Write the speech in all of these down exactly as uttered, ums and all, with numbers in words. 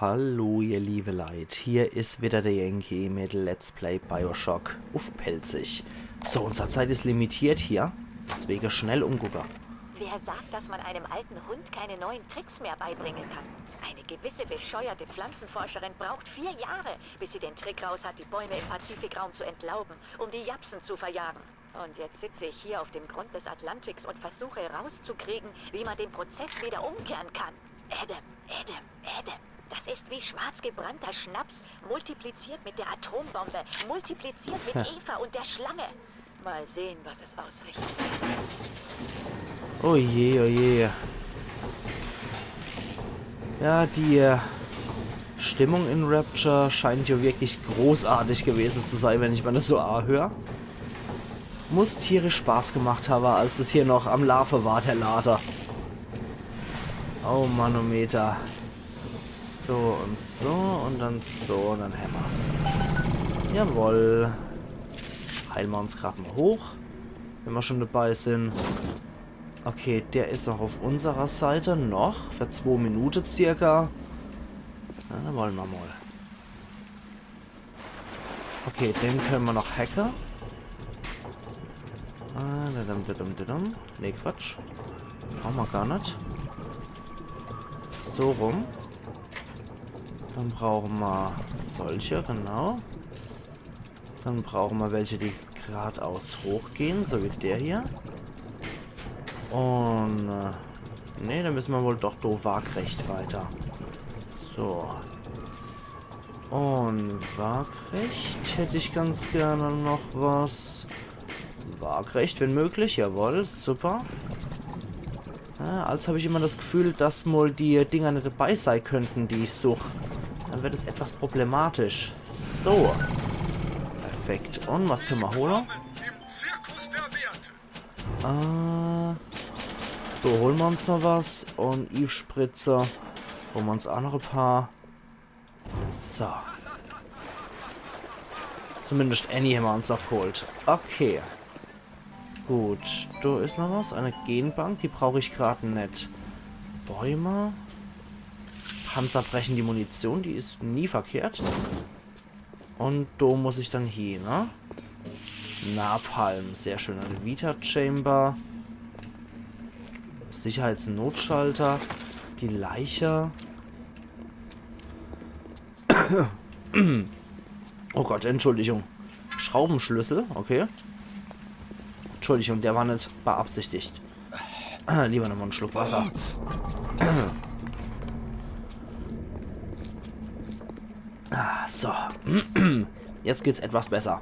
Hallo, ihr liebe Leit. Hier is wieder der Yankee mit Let's Play BioShock uff Pälzisch. So, unser Zeit is limitiert hier, deswege schnell umgucke. Wer sagt, dass man einem alten Hund keine neuen Tricks mehr beibringen kann? Eine gewisse bescheuerte Pflanzenforscherin braucht vier Jahre, bis sie den Trick raus hat, die Bäume im Pazifikraum zu entlauben, um die Japsen zu verjagen. Und jetzt sitze ich hier auf dem Grund des Atlantiks und versuche herauszukriegen, wie man den Prozess wieder umkehren kann. Adam, Adam, Adam. Das ist wie schwarz gebrannter Schnaps, multipliziert mit der Atombombe, multipliziert mit Eva und der Schlange. Mal sehen, was es ausrichtet. Oh je, oh je. Ja, die äh, Stimmung in Rapture scheint ja wirklich großartig gewesen zu sein, wenn ich mir das so anhör. Muss tierisch Spaß gemacht haben, als es hier noch am Laafe war, der Lader. Oh Manometer. So und so und dann so und dann hämmer's. Jawohl. Heilen wir uns grad mal hoch, wenn wir schon dabei sind. Okay, der is noch auf unserer Seite. Noch. Für zwei Minuten circa. Na, dann wollen wir mal. Okay, den können wir noch hacken. Ah, dadum, dadum, dadum. Nee, Quatsch. Brauchen wir gar nicht. So rum. Dann brauchen wir solche, genau. Dann brauchen wir welche, die geradeaus hochgehen, so wie der hier. Und äh, nee, dann müssen wir wohl doch do waagrecht weiter. So. Und waagrecht hätte ich ganz gerne noch was. Waagrecht, wenn möglich, jawohl, super. Ja, als hab ich immer das Gefühl, dass mal die Dinger nicht dabei sein könnten, die ich such. Dann wird es etwas problematisch. So. Perfekt. Und was können wir holen? Willkommen im Zirkus der Werte. Äh, so, holen wir uns noch was. Und Eve-Spritze. Holen wir uns auch noch ein paar. So. Zumindest Annie haben wir uns abgeholt. Okay. Gut, da ist noch was. Eine Genbank, die brauche ich gerade nicht. Bäume. Panzerbrechende Munition, die ist nie verkehrt. Und da muss ich dann hin, ne? Napalm, sehr schön. Eine Vita-Chamber. Sicherheitsnotschalter. Die Leiche. Oh Gott, Entschuldigung. Schraubenschlüssel, okay. Entschuldigung, der war nicht beabsichtigt. Lieber nochmal einen Schluck Wasser. Ah, so. Jetzt geht's etwas besser.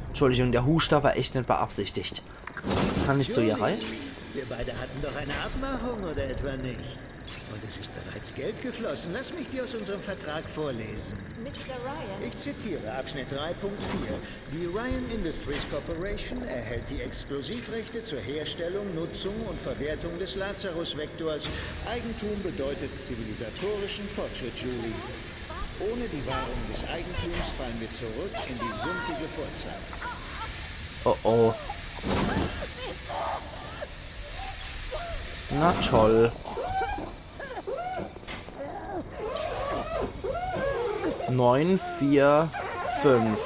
Entschuldigung, der Huster war echt nicht beabsichtigt. So, jetzt kann ich zu ihr rein. Wir beide hatten doch eine Abmachung, oder etwa nicht? Und es ist bereits Geld geflossen. Lass mich dir aus unserem Vertrag vorlesen. Mister Ryan, Ich zitiere Abschnitt drei Punkt vier. Die Ryan Industries Corporation erhält die Exklusivrechte zur Herstellung, Nutzung und Verwertung des Lazarus-Vektors. Eigentum bedeutet zivilisatorischen Fortschritt, Julie. Ohne die Wahrung des Eigentums fallen wir zurück in die sumpfige Vorzeit. Oh oh. Na toll. Neun vier fünf.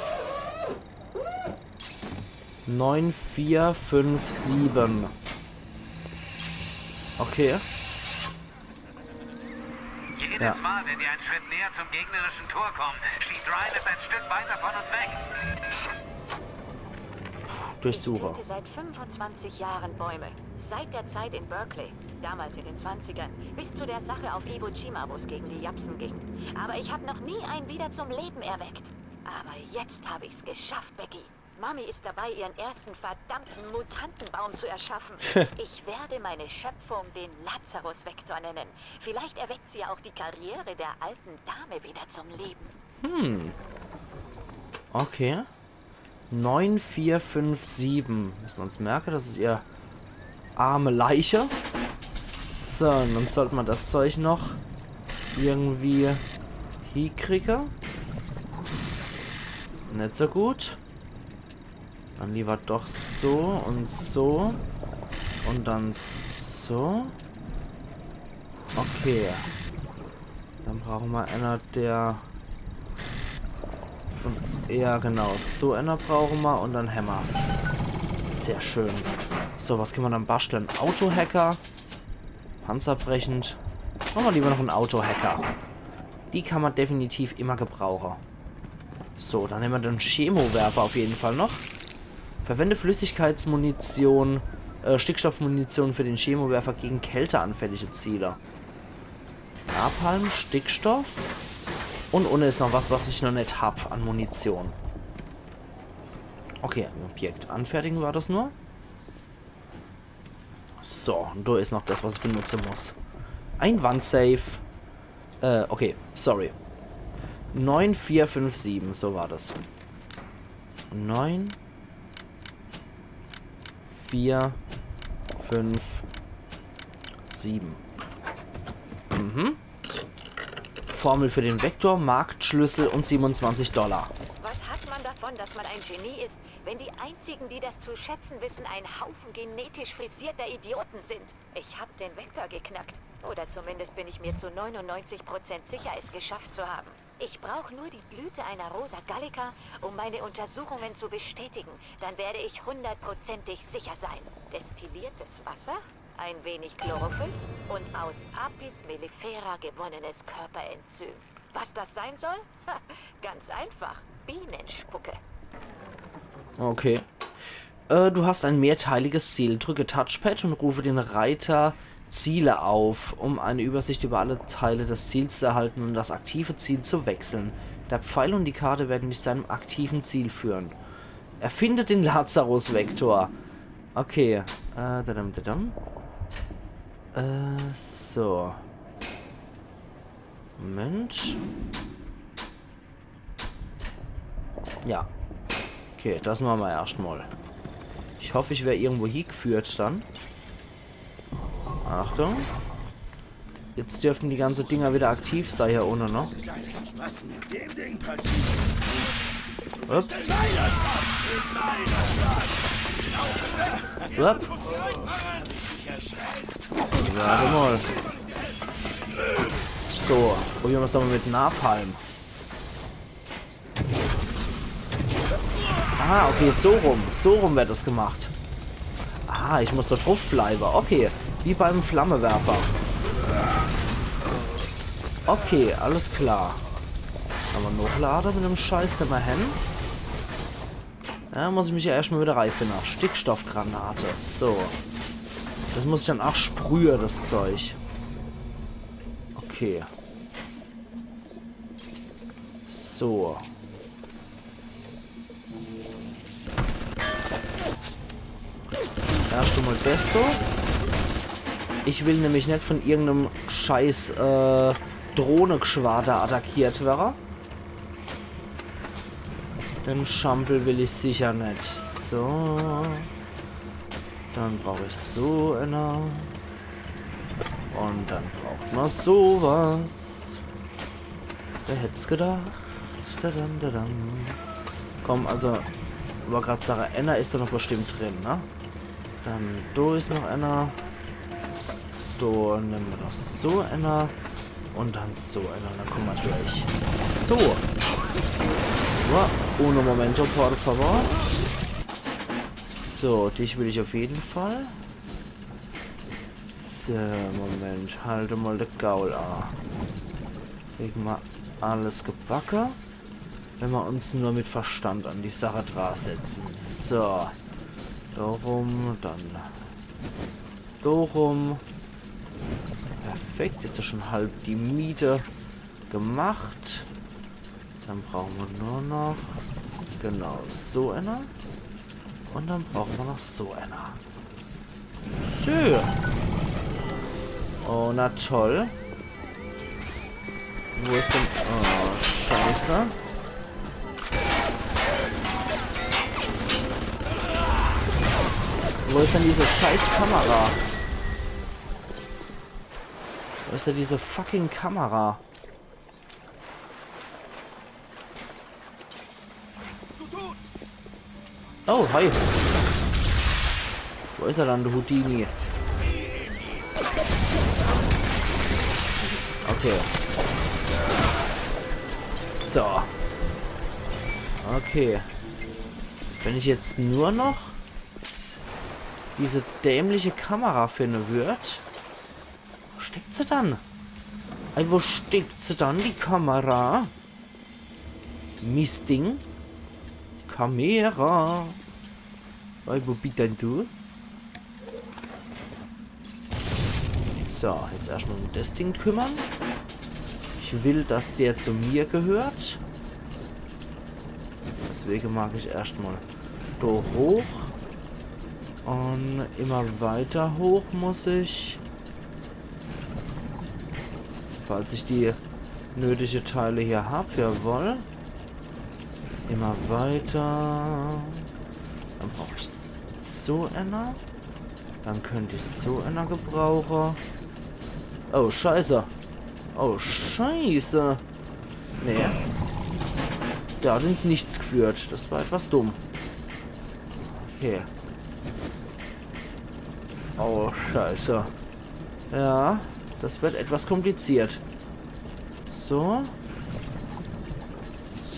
Neun vier fünf sieben. Okay. Jedes Mal, wenn wir einen Schritt näher zum gegnerischen Tor kommen, schießt Ryan es ein Stück weiter von uns weg. Durchsuche. Ich töte seit fünfundzwanzig Jahren Bäume. Seit der Zeit in Berkeley, damals in den Zwanzigern, bis zu der Sache auf Iwo Jima, wo es gegen die Japsen ging. Aber ich habe noch nie einen wieder zum Leben erweckt. Aber jetzt habe ich's geschafft, Becky. Mami ist dabei, ihren ersten verdammten Mutantenbaum zu erschaffen. Ich werde meine Schöpfung den Lazarus-Vektor nennen. Vielleicht erweckt sie ja auch die Karriere der alten Dame wieder zum Leben. Okay. Neun vier fünf sieben. Müssen wir uns merken, das ist ihr arme Leiche. So, und dann sollte man das Zeug noch irgendwie hiekriege. Nicht so gut. Dann lieber doch so und so. Und dann so. Okay. Dann brauche mer einer, der... Ja, genau. So einer brauche mer und dann hämmer's. Sehr schön. So, was kann mer dann basteln? Autohacker. Panzerbrechend. Mache mer lieber noch en Autohacker. Die kann mer definitiv immer gebrauche. So, dann nemme mer den Chemowerfer auf jeden Fall noch. Verwende Flüssigkeitsmunition, äh, Stickstoffmunition für den Chemowerfer gegen kälteanfällige Ziele. Napalm, Stickstoff. Und unne is noch was, was ich noch net hab an Munition. Okay, ein Objekt anfertigen war das nur. So, und do is noch das, was ich benutze muss. Ein Wandsafe. Äh, okay, sorry. Neun vier fünf sieben, so war das. Neun, vier, fünf, sieben. Mhm. Formel für den Vektor, Marktschlüssel und siebenundzwanzig Dollar. Was hat man davon, dass man ein Genie ist, wenn die einzigen, die das zu schätzen wissen, ein Haufen genetisch frisierter Idioten sind? Ich hab den Vektor geknackt. Oder zumindest bin ich mir zu neunundneunzig Prozent sicher, es geschafft zu haben. Ich brauch nur die Blüte einer Rosa Gallica, um meine Untersuchungen zu bestätigen. Dann werde ich hundertprozentig sicher sein. Destilliertes Wasser, ein wenig Chlorophyll und aus Apis mellifera gewonnenes Körperenzym. Was das sein soll? Ha, ganz einfach. Bienenspucke. Okay. Äh, du hast ein mehrteiliges Ziel. Drücke Touchpad und rufe den Reiter Ziele auf, um eine Übersicht über alle Teile des Ziels zu erhalten und das aktive Ziel zu wechseln. Der Pfeil und die Karte werden dich zu einem aktiven Ziel führen. Erfinde den Lazarus-Vektor. Okay. Äh, dadam, dadam. Äh, so. Moment. Ja. Okay, das mache mer erscht mal. Ich hoff, ich wer irgendwo hiegführt dann. Achtung. Jetzt dürften die ganze Dinger wieder aktiv sei hier unne, ne? Was mit dem Ding passiert? Ups. Ups. Warte mal. So, probiere mer's doch mal mit Napalm. Ah, okay, so rum. So rum wird das gemacht. Ah, ich muss da drauf bleiben. Okay, wie beim Flammewerfer. Okay, alles klar. Aber nochlade mit dem Scheiß, kann mer hin. Ja, muss ich mich ja erscht mal wieder reifinde. Stickstoffgranate. So. Das muss ich dann auch sprühe, das Zeug. Okay. So. Erscht mal das so. Ich will nämlich net von irgendeinem scheiß äh, Drohnegeschwader attackiert werre. Den Schampel will ich sicher net. So. Dann brauch ich so einer. Und dann braucht mer sowas. Wer hätt's gedacht? Dadam, dadam. Komm, also, wollt grad sage, einer is da noch bestimmt drin, ne? Dann, do is noch einer. So, nemme mer noch so einer. Und dann so einer. Dann komme mer durch. So. Wa-, uno momento, por favor. So, dich will ich auf jeden Fall. So, Moment. Halt mal de Gaul a. Kriege mer alles gebacke. Wenn mer uns nur mit Verstand an die Sache dra setzen. So. Do rum, dann do rum. Perfekt, is ja schon halb die Miete gemacht. Dann brauche mer nur noch, genau, so einer. Und dann brauche mer noch so einer. So. Oh, na toll. Wo is denn... Oh, scheiße. Wo is denn diese scheiß Kamera? Wo is denn diese fucking Kamera? Oh, hi. Wo is er dann, de Houdini? Okay. So. Okay. Wenn ich jetzt nur noch diese dämliche Kamera finde würd. Wo steckt se dann? Ei, wo steckt se dann, die Kamera? Mistding. Kamera. Ei, wo bist denn du? So, jetzt erstmal um das Ding kümmern. Ich will, dass der zu mir gehört. Deswegen mag ich erstmal da hoch. Und immer weiter hoch muss ich. Falls ich die nötige Teile hier hab, jawohl. Immer weiter. Dann brauch ich so einer. Dann könnt ich so einer gebrauche. Oh, scheiße. Oh, scheiße. Nee. Der hat ins Nichts geführt. Das war etwas dumm. Okay. Oh, scheiße. Ja, das wird etwas kompliziert. So.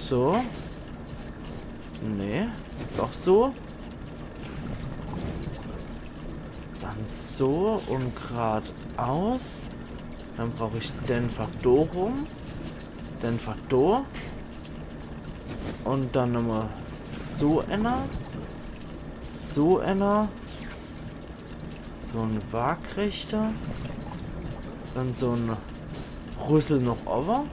So. Nee, doch so. Dann so und gradaus. Dann brauch ich den Fach do rum. Den Fach do. Und dann nochmal so einer. So einer. So ein Waagrechter. Dann so ein Rüssel noch over.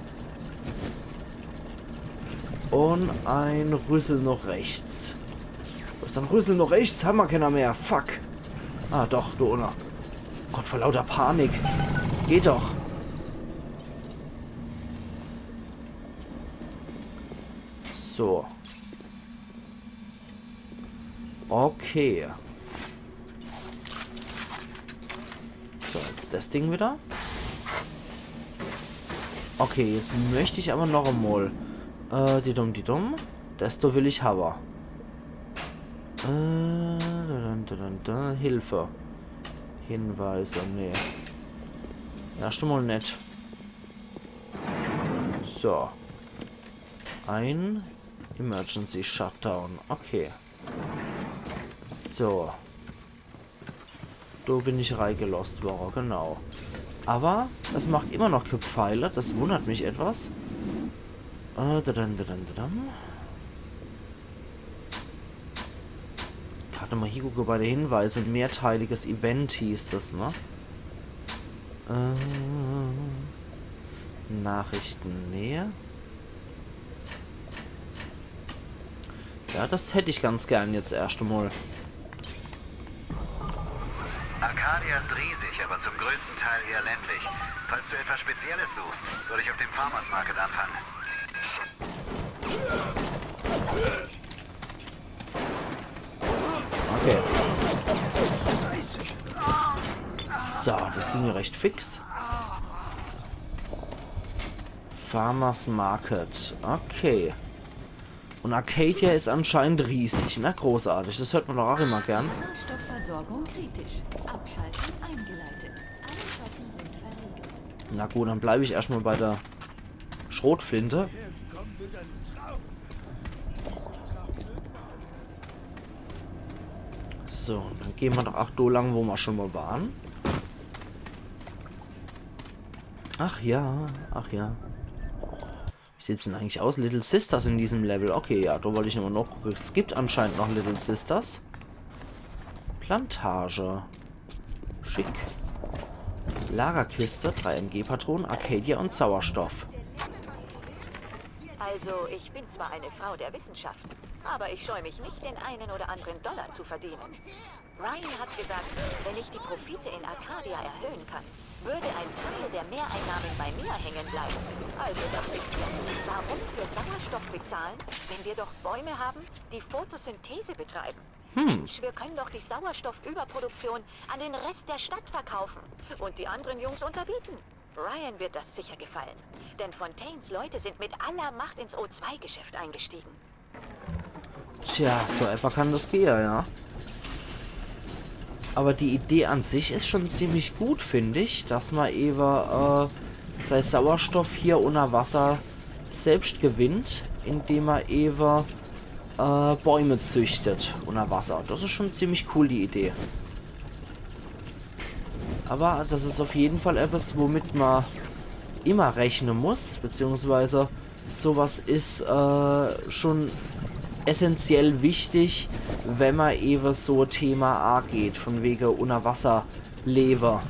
Und ein Rüssel noch rechts. Wo ist ein Rüssel noch rechts? Haben wir keiner mehr. Fuck. Ah, doch, du Unner. Gott, vor lauter Panik. Geht doch. So. Okay. So, jetzt das Ding wieder. Okay, jetzt möchte ich aber noch einmal. Äh, die dumm, die dumm. Das do will ich haben. Äh, da, da, da, da, da. Hilfe. Hinweise, nee. Erst einmal net. So. Ein Emergency Shutdown. Okay. So. Do bin ich reingelost worre, genau. Aber es macht immer noch kee Pfeile, das wundert mich etwas. Äh, da, da, da, da, da, da. Grad mal hier gucke bei de Hinweise, mehrteiliges Event hieß das, ne? Äh, Nachrichten, nee. Ja, das hätt ich ganz gern jetzt erst einmal. Arcadia ist riesig, aber zum größten Teil eher ländlich. Falls du etwas Spezielles suchst, würde ich auf dem Farmers Market anfangen. Okay. So, das ging ja recht fix. Farmers Market. Okay. Und Arcadia ist anscheinend riesig. Na, großartig. Das hört man doch auch immer gern. Sauerstoffversorgung kritisch. Abschalten eingeleitet. Alle Schotten sind verriegelt. Na gut, dann bleib ich erstmal bei der Schrotflinte. So, dann gehen wir doch auch do lang, wo wir schon mal waren. Ach ja, ach ja. Wie sieht's denn eigentlich aus? Little Sisters in diesem Level. Okay, ja, da wollte ich immer noch gucken. Es gibt anscheinend noch Little Sisters. Plantage. Schick. Lagerkiste, drei M G-Patronen, Arcadia und Sauerstoff. Also, ich bin zwar eine Frau der Wissenschaft, aber ich scheue mich nicht, den einen oder anderen Dollar zu verdienen. Ryan hat gesagt, wenn ich die Profite in Arcadia erhöhen kann, würde ein Teil der Mehreinnahmen bei mir hängen bleiben. Also dachte ich mir, warum für Sauerstoff bezahlen, wenn wir doch Bäume haben, die Photosynthese betreiben? Hm. Mensch, wir können doch die Sauerstoffüberproduktion an den Rest der Stadt verkaufen und die anderen Jungs unterbieten. Ryan wird das sicher gefallen, denn Fontaines Leute sind mit aller Macht ins O zwei Geschäft eingestiegen. Tja, so einfach kann das gehen, ja. Aber die Idee an sich ist schon ziemlich gut, finde ich, dass man eben, äh, sei Sauerstoff hier unner Wasser selbscht gewinnt, indem er ewe äh, Bäume züchtet unner Wasser. Das is schon ziemlich cool, die Idee. Aber das is auf jeden Fall etwas, womit ma immer rechne muss, beziehungsweise sowas is äh, schon essentiell wichtig, wenn ma ewe so Thema ageht, von wege unner Wasser lewe.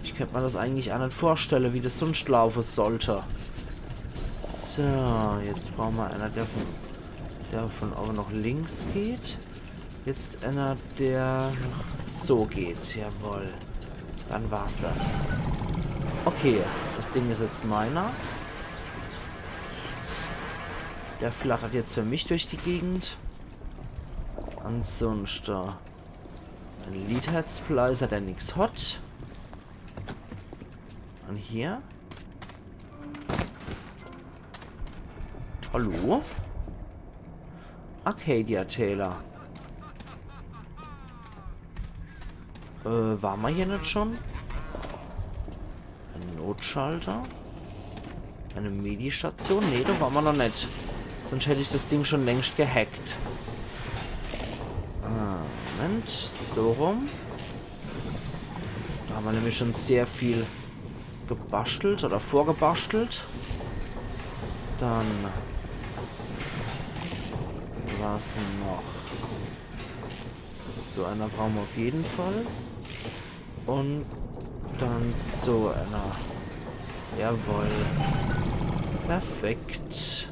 Ich könnt ma das eigentlich aa net vorstelle, wie das sunscht laufe sollt. So, jetzt brauche ma eener, der von, der von owwe noch links geht. Jetzt eener, der so geht. Jawohl. Dann war's das. Okay, das Ding is jetzt meiner. Der flattert jetzt für mich durch die Gegend. Ansunschte e Leadhead-Splicer, der nix hat. Un hier? Hallo? Arcadia Taylor. Äh, ware ma hier net schon? E Notschalter? E Medi-Station? Nee, do ware ma noch net. Sunscht hätt ich das Ding schon längscht gehackt. Ah, Moment, so rum. Do hän ma nämlich schon sehr viel gebastelt oder vorgebastelt. Dann was noch? So eener brauche ma auf jeden Fall. Un dann so eener. Jawohl. Perfekt.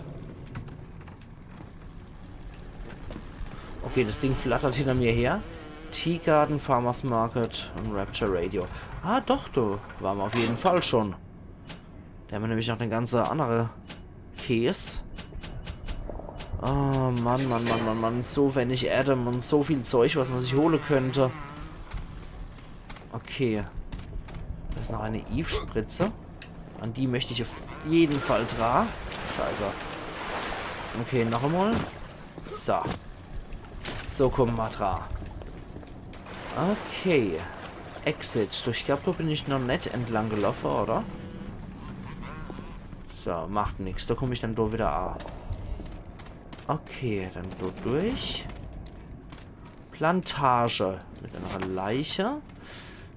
Okay, das Ding flattert hinter mir her. Tea Garden, Farmers Market un Rapture Radio. Ah, doch, do ware ma auf jeden Fall schon. Do hän ma nämlich noch de ganze annere Kees. Oh Mann, Mann, Mann, Mann, Mann. So wenig Adam un so viel Zeug, was ma sich hole könnt. Okay. Do is noch e Eve-Spritze. An die möcht ich auf jeden Fall dra. Scheiße. Okay, noch emol. So. So kumme ma dra. Okay. Exit. Ich glaab, do bin ich noch net entlang geloffe, oder? So, macht nix. Do kumm ich dann do wieder a. Okay, dann do durch. Plantage mit eener Leiche.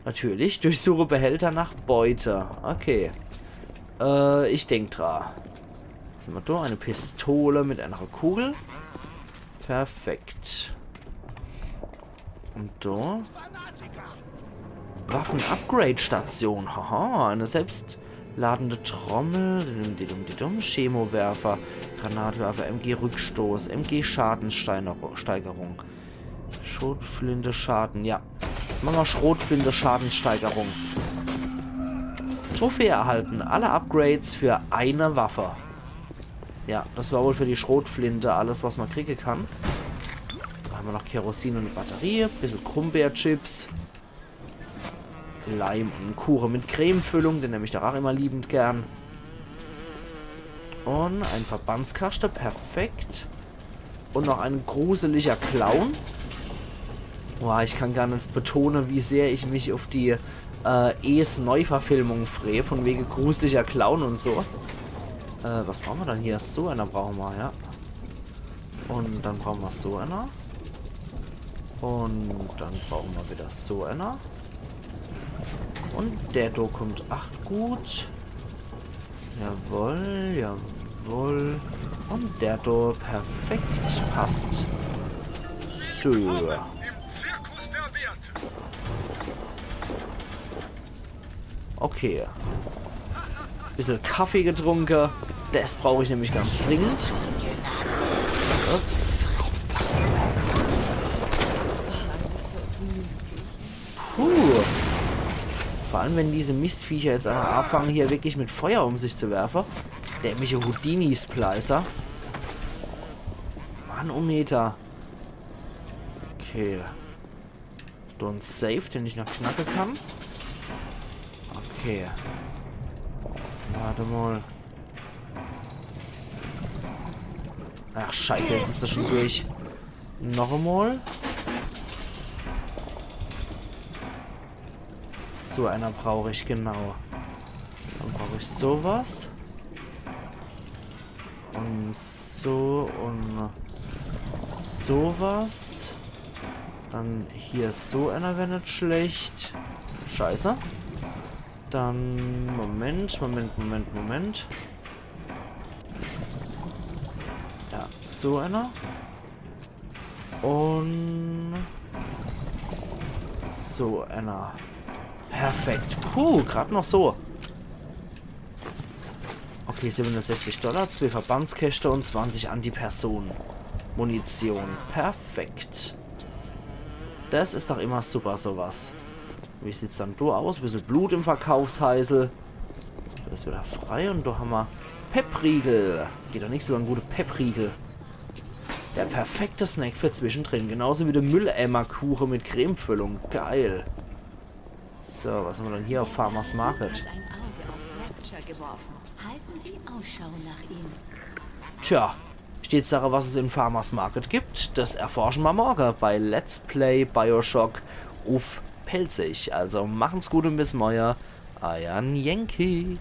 Natürlich, durchsuche Behälter nach Beute. Okay. Äh, ich denk dra. Was hän ma do? E Pistole mit eener Kugel. Perfekt. Un do? Waffen-Upgrade-Station. Haha, e selbstladende Trommel. Didum, didum, didum. Chemowerfer, Granatwerfer, M G-Rückstoß, M G-Schadenssteigerung. Schrotflinte Schaden, ja. Mache ma Schrotflinte Schadenssteigerung. Trophäe erhalten. Alle Upgrades für eine Waffe. Ja, das war wohl für die Schrotflinte alles, was ma kriege kann. Do hän ma noch Kerosin un e Batterie, bissel Grumbeerchips. Leim un Kuche mit Cremefüllung, den nemm ich doch ach immer liebend gern. Un e Verbandskaschte, perfekt. Un noch e gruseliger Clown. Boah, ich kann gar net betone, wie sehr ich mich auf die äh, Es-Neuverfilmung free, von wege gruseliger Clown un so. Äh, was brauche ma dann hier? So eener brauche ma, ja. Un dann brauche ma so eener. Un dann brauche ma wieder so eener. Un der do kummt ach gut. Jawoll, jawoll. Un der do, perfekt, passt. So. Im Zirkus der Werte. Okay. Bissel Kaffee getrunke. Des brauch ich nämlich ganz dringend. Ups. Puh. Vor allem, wenn diese Mistviecher jetzt anfangen, hier wirklich mit Feuer um sich zu werfen. Dämliche Houdini-Splicer. Manometer. Okay. Do en Safe, den ich noch knacke kann. Okay. Wart emol. Ach, scheiße, jetzt is des schon durch. Noch emol. So einer brauch ich, genau. Dann sowas. Und so und sowas. Dann hier so einer wär net schlecht. Scheiße. Dann, Moment, Moment, Moment, Moment. Ja, so einer. Und so einer. Perfekt. Puh, grad noch so. Okay, siebenundsechzig Dollar, zwee Verbandskäschte und zwanzig Antipersonen-Munition. Perfekt. Das is doch immer super, sowas. Wie sieht's dann do aus? Bissel Blut im Verkaufsheisel. Do is wieder frei und do hammer Peppriegel. Geht doch nix über en gute Peppriegel. Der perfekte Snack für zwischendrin. Genauso wie der Mülleimerkuche mit Cremefüllung. Geil. So, was hammer dann hier auf Farmers Market? Hat ein Auge auf Rapture geworfen. Halten Sie Ausschau nach ihm. Tja, Tatsache, was es in Farmers Market gibt, das erforsche mer morge bei Let's Play Bioshock uff Pälzisch. Also machen's gut und bis morge. Eier Yankee.